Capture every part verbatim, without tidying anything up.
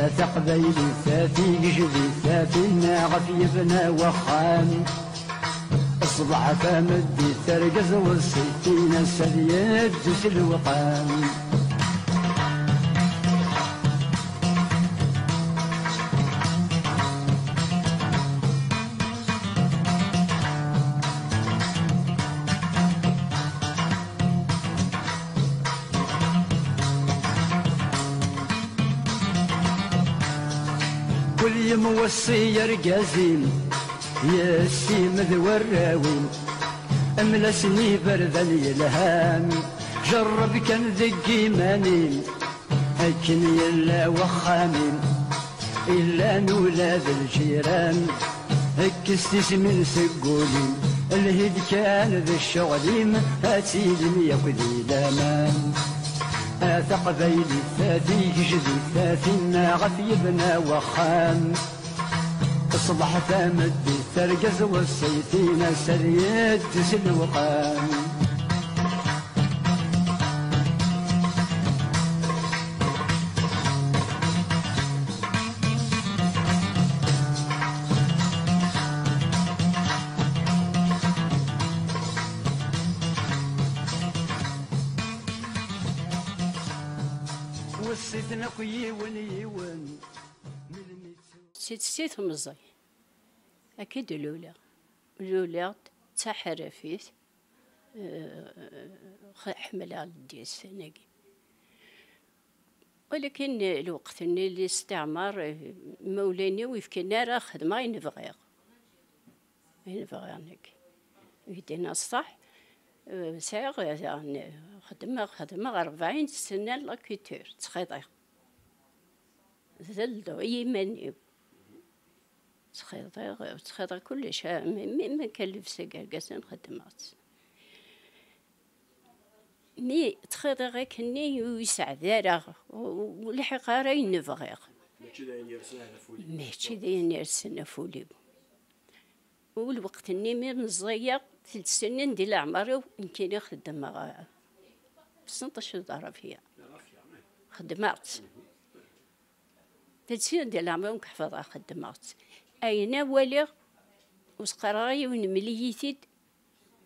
Taqbaylit, tigejdit, tinna ɣef yebna wexxam. Ṣṣbeḥ tameddit, argaz weṣṣit, tin-as ad yeddu s lewqam. Kul yemweṣṣi argaz-im, yessi-m d warraw-im, mel-asen iberdan yelhan, jerreb kan deg iman-im, akken yella wexxam-im, illan ula d lǧiran, kkes tismin seg wul-im, lhi-d kan d ccɣel-im, ad tilim yakk di laman. A taqbaylit, a tigejdit, a tinna ɣef yebna wexxam. Ṣṣbeḥ tameddit, argaz weṣṣit, tin-as ad yeddu s lewqam. Weṣṣiten akk yiwen yiwen. Si, si temẓi, akka i d-luleɣ. Luleɣ-d d taḥerrafit, eh, ḥemmleɣ leddi ussan-agi. Walakin lweqt-nni listiɛmar, eh, imawlan-iw ur yi-fkan ara xedmeɣ ayen bɣiɣ. Ayen bɣiɣ nekk. Gdin ṣṣeḥ, eh, sɛiɣ, eh, daɣen, eh, xedmeɣ, xedmeɣ rebɛin sna n la culture, ttxiḍiɣ. Zelḍeɣ i yiman-iw. Ttxiḍiɣ, ttxiḍiɣ kullec, mi, mi, mi akka llebsa n yergazen xeddmeɣ-tt. Mi ttxiḍiɣ akkenni ur yesɛed ara, ur, ur lḥiq ara ayen bɣiɣ. Mačči d ayen yersen ɣef wul-im. Mačči d ayen yersen ɣef wul-iw. U lweqt-nni mi meẓẓiyeɣ, telt snin di leɛmer-iw, nekkini xeddmeɣ, eh, snṭac d ṛṛabya. Xeddmeɣ-tt. Telt snin di leɛmer-iw nekk ḥefḍeɣ xeddmeɣ-tt. Ayen a waliɣ, ur s-qqareɣ i yiwen mel-iyi-t-id,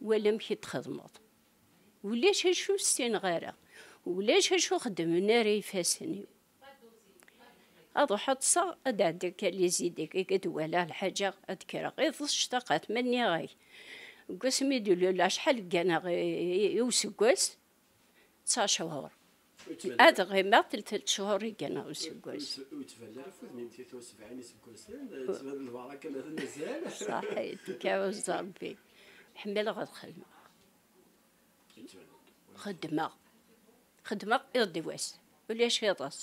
wala amek i t-txedmeḍ. Ulac acu ur ssineɣ ara, ulac acu xeddmen ara ifassen-iw. Ad ruḥeɣ ṭṭseɣ, ad ɛeddiɣ akka les idées, ad walaɣ lḥaǧa, ad kkreɣ. Iḍes ctaqat, ma nniɣ-ak. Deg wasmi d-luleɣ, acḥal gganeɣ i, i, i useggas? Tesɛa cchur. Ad ɣimeɣ tel-, telt cchur i gganeɣ useggas. Ur yettban ara ɣef wudem-im tis sebɛin iseggasen, yettban lbaraka ma mazal. Ṣaḥit, kra uẓerbi. Ḥemmleɣ ad xedmeɣ. Xeddmeɣ. Xeddmeɣ iḍ d wass. Ulac iḍes.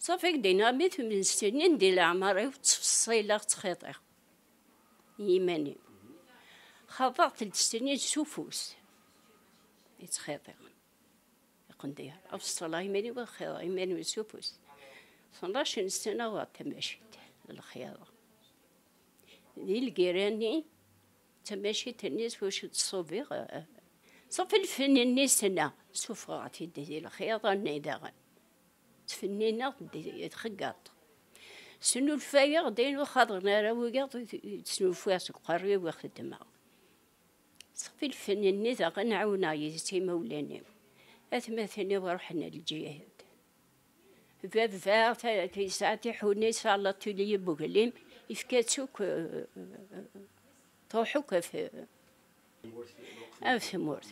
Ṣafi, deg dinna mi tmen snin di leɛmer-iw ttfeṣṣileɣ ttxiḍiɣ. I yiman-iw. Xaḍeɣ telt snin s ufus. I ttxiḍiɣ. Iqendyar. Afeṣṣleɣ iman-iw, ad xiḍeɣ iman-iw s ufus. Tnac n ssna uɣeɣ tamacint n lxyaḍa. Di lgirra-nni, tamacint-nni s wacu tt-ṣubiɣ, eh, ṣafi lfenn-nni ssna, sufɣeɣ-t-id di lxyaḍa-nni daɣen. Ttfennineɣ-d di txeggaḍt. Snulfayeɣ-d ayen ur xaḍen ara wiyaḍ, snulfuyeɣ seg uqerru-iw i xeddmeɣ. Ṣafi lfenn-nni daɣen ɛawneɣ yid-s imawlan-iw. Atmaten-iw ruḥen lǧihad. Baba, ta-, ta-, yesɛa tiḥuna, yesɛa l'atelier n weglim, yefka-tt akk, eh, truḥ akk ɣef, ɣef tmurt.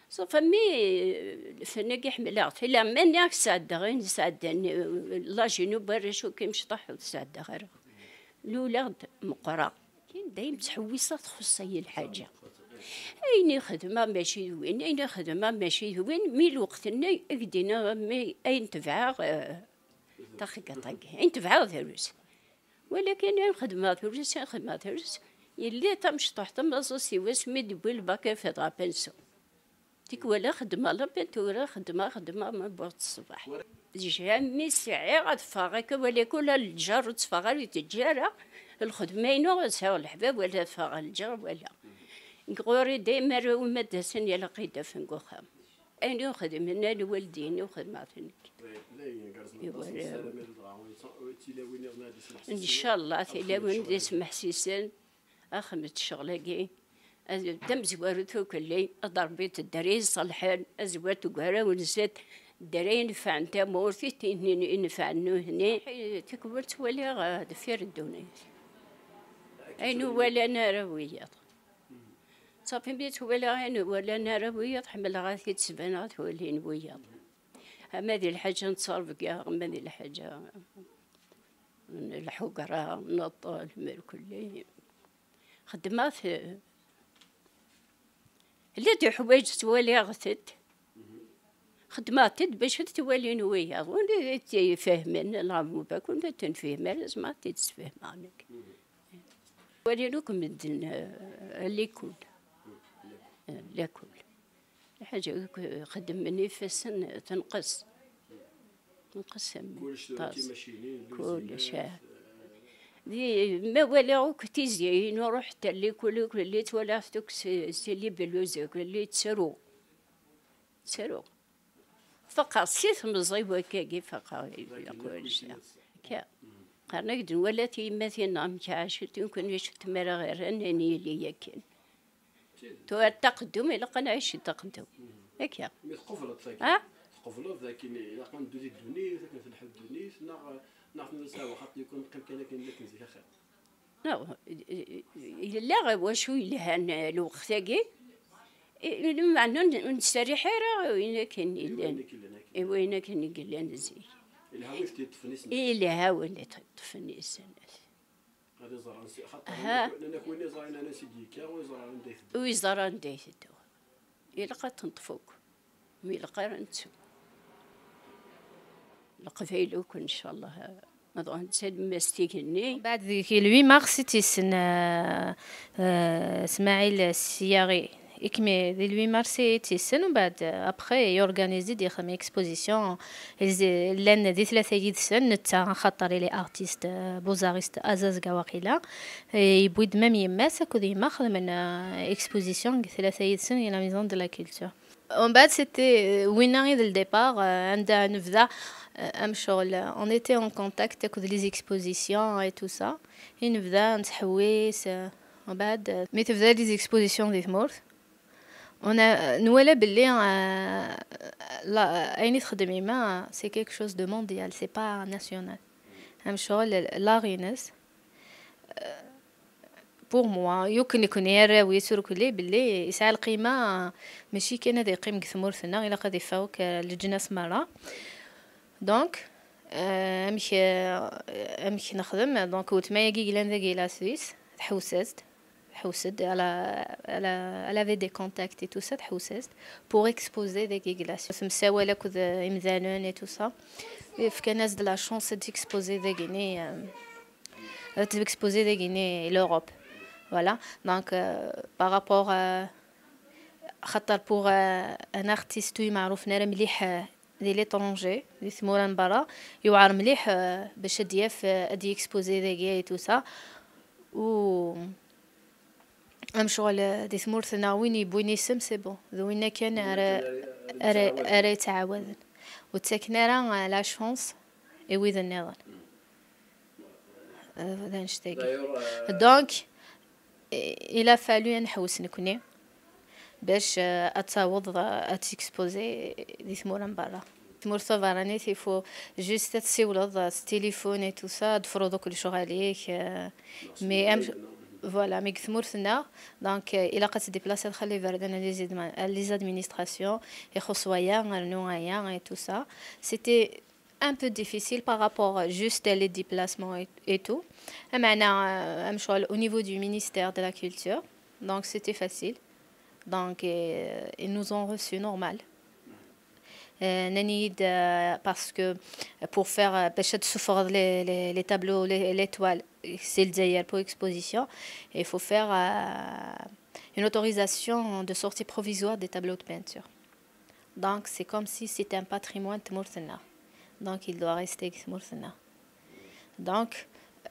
Ṣafi mi, eh, lfenn-agi ḥemmleɣ-t, ila mani ad k-sɛeddaɣ ayen sɛeddan, eh, l'âge-inu n warrac akk imecṭaḥ ur t-sɛeddaɣ ara. Luleɣ-d meqqreɣ. Lakin dayem ttḥewwiseɣ txuṣṣ-iyi lḥaǧa. Ayen i xedmeɣ mačči d win, ayen i xedmeɣ mačči d win, mi lweqt-nni i k-d-iniɣ mi ayen tebɛeɣ, eh, taxeggaṭ-agi, ayen tebɛeɣ drus. Walakin ayen xedmeɣ drus, ayen xedmeɣ drus, yelli tamecṭuḥt tamaẓuẓt i wass mi d-wwi lbak i fetɣ apensu. Tikwal xeddmeɣ la peinture, xeddmeɣ, xeddmeɣ, ma wwiɣ-d ṣṣbeḥ. Jamais sɛiɣ ad ffɣeɣ akka, wala kul lǧar ur tteffɣeɣ ara, ur teǧǧi ara lxedma-inu, sɛiɣ leḥbab, wala ad ffɣeɣ lǧar, wala. Nekk ɣur-i dayem arraw-iw ma d-asen ilaq ad d-afen deg uxxam. Ayen i xedmen, ayen walden-iw xedmeɣ-t nekk. Iwala. Ncallah tilawin d isemḥsisen, axemt ccɣel-agi. Ad tamezwarut ukelli, ad ṛebbit ddari iṣelḥen, azwat deg waraw-nsent, ddari inefɛen tamurt, i tinin inefɛen nutni. Tikwal ttwaliɣ, eh, deffir ddunit. Ayen ur walan ara wiyaḍ. Ṣafi, mi ttwaliɣ ayen ur walan ara wiyaḍ, ḥemmleɣ ad t-id-sbaneɣ ad t-walin wiyaḍ. Ama di lḥaǧa n ttṛebga, ama di lḥaǧa n lḥugra, n aṭṭan, merkulli. Xeddmeɣ-t, llant leḥwayeǧ ttwaliɣ-tent. Xeddmeɣ-tent bac ad t-walin wiyaḍ. Win i t-ifehmen, neɣ bakk win ur t-nefhim ara, zemreɣ ad t-id-sfehmeɣ nekk. Walin akk medden, eh, likul. Eh, likul. Lḥaǧa akk xeddmen ifassen tenqes. Tenqes am kullec tura ṭṭas. Timacinin, kullec, luzinat, ah. Eh. Di, ma walaɣ akk tizyayin, ur ruḥ ḥtta likul, akk li ttwalaɣ tukk s, s libeluz, akk li ttru. Ttru. Faqeɣ si temẓi wakkagi, faqeɣ. Akka. Qqaren-ak-d nwala tiyemmatin-nneɣ amek ɛacent, nekkni acu tmara ɣ-rran, ad nili akken. Tura taqeddum, ilaq ad nɛic i taqeddum. Akka. Mi tqubleḍ tagi, ah? Tqubleḍ dakken ilaq ad neddu di ddunit, akken telḥu ddunit, neɣ, neɣ tensa, xaṭi, yakk neqqim kan akken, akken zik axir. Neɣ, yella wacu yelhan, eh, lweqt-agi, eh, meɛna ur nettserriḥ ara i wayen akken yellan. I wayen akken yellan zik. Ilha win i t-yeṭṭfen i snat. Ilha win i t-yeṭṭfen i snat. Ad iẓer ansi, xaṭer aha. Nnan-ak, nnan-ak win iẓran ansi d-yekka, ur iẓer anda iteddu. Ur iẓer anda iteddu. Ilaq ad tenṭef akk. Mi ilaq ara nettu. Leqbayel akk, ncallah, ad ɣen-, d talemmast igenni. Mbeɛd deg le huit mars i tt-yessen, euh, euh, Smaɛil Siyari. Ikmi di le huit mars i tt-yessen, umbeɛd, euh, après, i organizi-d, ixdem exposition, llan di tlata yid-sen, netta axaṭer il est artiste, euh, beaux-artiste azazga waqila. Et yewwi-d même yemma-s akked yemma xedmen, euh, exposition deg tlata yid-sen i la Maison de la Culture. Umbeɛd, c'était, euh, winna i d le départ, euh, anda nebda, euh, am ccɣel, euh, on était en contact akked les expositions et tout ça. I nebda nettḥewwis, euh, umbeɛd, euh, mi tebda les expositions di tmurt, on a, euh, nwala belli, euh, la, ayen i txeddem yemma, c'est quelque chose de mondial, c'est pas national. Am ccɣel, l'art-ines, euh, pour moi, yakk nekkni arraw-is, ur kelli belli yesɛa lqima, mačči kan ad yeqqim deg tmurt-nneɣ, ilaq ad iffeɣ akk, euh, leǧnas merra. Donc, euh, amek, euh, amek nexdem? Donc, weltma-agi yellan dagi la Suisse, tḥewwes-as-d, tḥewwes-d, elle a, elle a, elle avait des contacts et tout ça, tḥewwes-as-d, pour exposer dagi la Suisse. Temsawal akked, euh, imdanen et tout ça. Fkan-as-d la chance ad exposer dagini, euh, ad exposer dagini l'Europe. Voilà. Donc, euh, par rapport, euh, xaṭer pour, euh, un artiste ur yeɛrufen ara mliḥ, euh, di l'étranger, di tmura n berra, yewɛer mliḥ, euh, bac ad d-yaf, euh, ad d-yexposer dagi et tout ça. U am ccɣel, euh, di tmurt-nneɣ, win yewwin isem, c'est bon. D winna kan ara, ara, ara yettɛawaden. Ur ttaken ara, euh, la chance i wid nniḍen. Euh, d annect-agi. Donc, il a fallu ad nḥewwes nekkni bac, euh, ad taweḍ, euh, ad t'exposer di tmura n berra. Tmurt taberranit, il faut juste ad tessiwleḍ, euh, s téléphone et tout ça, ad tefruḍ akk lecɣal-ik, euh, mais am-, voilà, mais deg tmurt-nneɣ, donc, euh, ilaq ad tdéplaciḍ xali iberdan à les admi-, à les administrations, ixuṣṣ waya, rnu aya et tout ça. C'était un peu difficile par rapport juste les déplacements et, et tout. Am ccɣel, euh, am ccɣel au niveau du ministère de la Culture, donc c'était facile. Donc, euh, ils nous ont reçus normal. Euh, nnan-iyi-d, euh, parce que pour faire, euh, bac ad tessufɣeḍ les, les, les tableaux, les, les toiles, c'est le Dzaïr pour exposition, il faut faire, euh, une autorisation de sortie provisoire des tableaux de peinture. Donc, c'est comme si c'était un patrimoine de tmurt-nneɣ. Donc, il doit rester deg tmurt-nneɣ. Donc,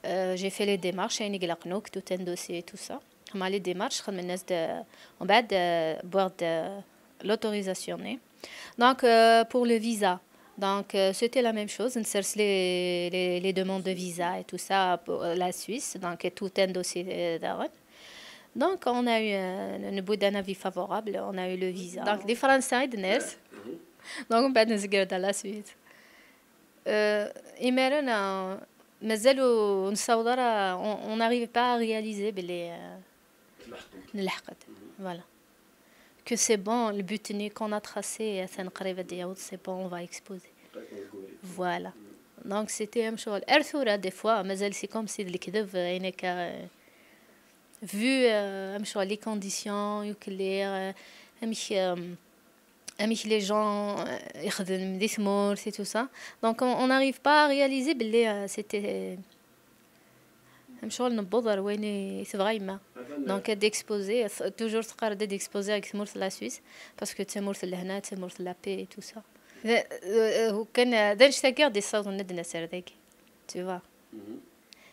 euh, j'ai fait les démarches, ayen i ilaqen akk, tout un dossier et tout ça. Ma les démarches, xedmen-as-d, euh, umbeɛd, euh, wwiɣ-d, euh, l'autorisation-nni. Donc, euh, pour le visa, Donc, euh, c'était la même chose. On cherche les, les, les demandes de visa et tout ça pour la Suisse. Donc, tout un dossier, euh, d'Aaron. Donc, on a eu un, un avis favorable. On a eu le visa. Donc, les Français, ils naissent. Donc, on peut nous regarder la Suisse. Euh, imir-a, mazal ur nessaweḍ ara, on n'arrive pas à réaliser belli, euh, nleḥq-d. Voilà. Que c'est bon, le but-nni qu'on a tracé, atan qrib ad yaweḍ, c'est bon, on va exposer. Voilà. Donc, c'était amcur. Ar tura, des fois, mazal c'est comme si d lekdeb, ayen akka, euh, vu, euh, amcur, les conditions, yukli, euh, amek, euh, amek les gens, euh, ixdem di tmurt et tout ça. Donc, on n'arrive pas à réaliser belli, euh, c'était, amcur, newweḍ ar wayen i tebɣa yemma. Donc, ad exposer, toujours teqqar-d ad exposer avec tmurt la Suisse, parce que d tamurt n lehna, d tamurt n la paix et tout ça. Euh, euh, kan, euh, d annect-agi i ɣ-d-yessawḍen ad d-nas ar dagi. Tu vois.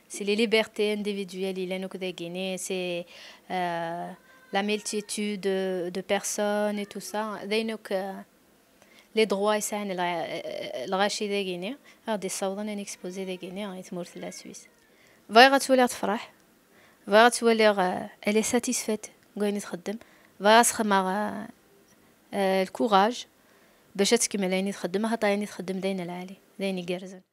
C'est les libertés individuelles, yellan akk dagini, c'est, euh, la multitude de, de personnes et tout ça. D ayen akk, euh, les droits i sɛan lɣa-, euh, lɣaci dagini, i ɣ-d-yessawḍen ad nexposer dagini i tmurt n la Suisse. Bɣiɣ ad tt-waliɣ tefreḥ, bɣiɣ ad tt-waliɣ, euh, elle est satisfaite deg wayen i txeddem, bɣiɣ ad s-xedmeɣ, euh, euh, le courage bac ad tkemmel ayen i txeddem, axaṭer ayen i txeddem d ayen lɛali, d ayen igerrzen.